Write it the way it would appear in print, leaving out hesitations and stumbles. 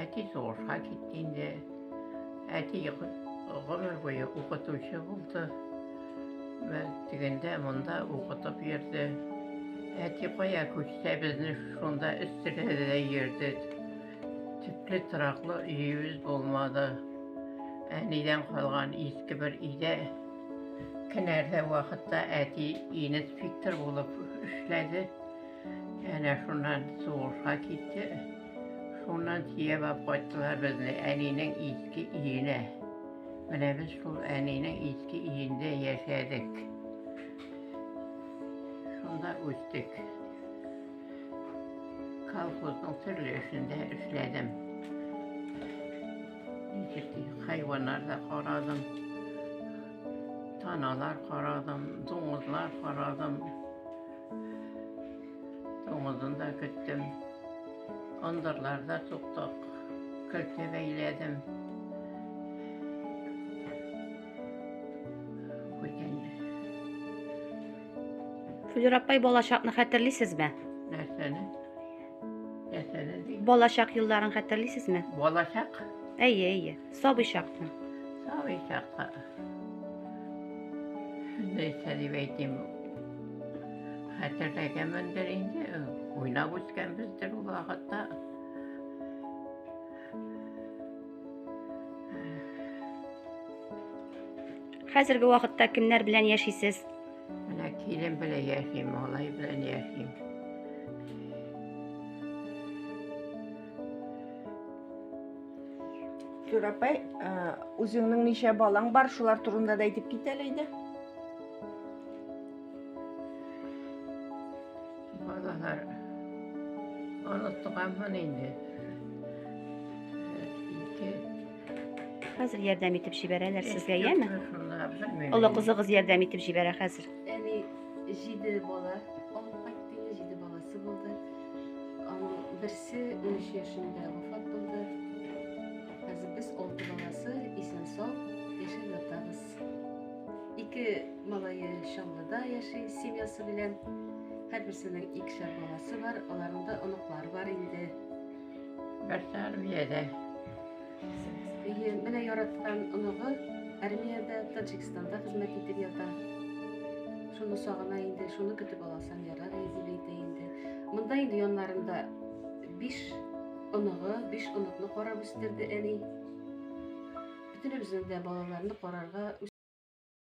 Әти сугышка китте инде. Әти гомер буе укытучы булды. Тегендә, монда укытып йөрде. Әти кая күчсә, безне шунда өстерәде дә йөрде. Төпле тораклы өебез булмады. Әнидән калган иске бер өйдә кенәрдә вакытта әти инспектор булып эшләде. Әнә шуннан сугышка китте. Шуннан төяп алып кайттылар безне әнинең иске өенә. Менә без шул әнинең иске өендә яшәдек. Шунда үстек. Колхозның төрле эшендә эшләдем. Ничек хайваннар да карадым. Таналар карадым, дуңгызлар карадым. Дуңгызын да көттем. Ындырлар да суктык. Көлтә бәйләдем. Бүтән. Флюр апай, балачакны хәтерлисезме? Нәрсәне? Нәрсәне ди? Балачак елларын хәтерлисезме? Балачак? Әйе, әйе. Сабый чакны. Сабый чакта. Нәрсә дип әйтим? Хәтерләгәнмендер инде. Уйнап үскәнбездер ул вакытта. Хәзерге вакытта кемнәр белән яшисез? Менә килен белән яшим, малай белән яшим. Флюр апай, үзеңнең ничә балаң бар, шулар турында да әйтеп кит әле әйдә. Балалар онытканмын инде. Ике. Хәзер ярдәм итеп җибәрәләр сезгә, яме? Шунда белмим. Олы кызыгыз ярдәм итеп җибәрә хәзер. Әни җиде бала алып кайтты инде, җиде баласы булды. Аның берсе 13 яшендә вафат булды. Хәзер без алты баласы исән-сау яшәп ятабыз. Ике малае Чаллыда яши семьясы белән. Һәрберсенең икешәр баласы бар, аларның да оныклары бар инде. Берсе армиядә. Әйе, менә яраткан оныгы армиядә Таджикстанда хезмәт итеп ята. Шуны сагына инде, шуны көтеп аласам ярар иде дип әйтә инде. Монда инде яннарында биш оныгы, биш оныкны карап үстерде әни. Бөтенебезнең дә балаларны карарга.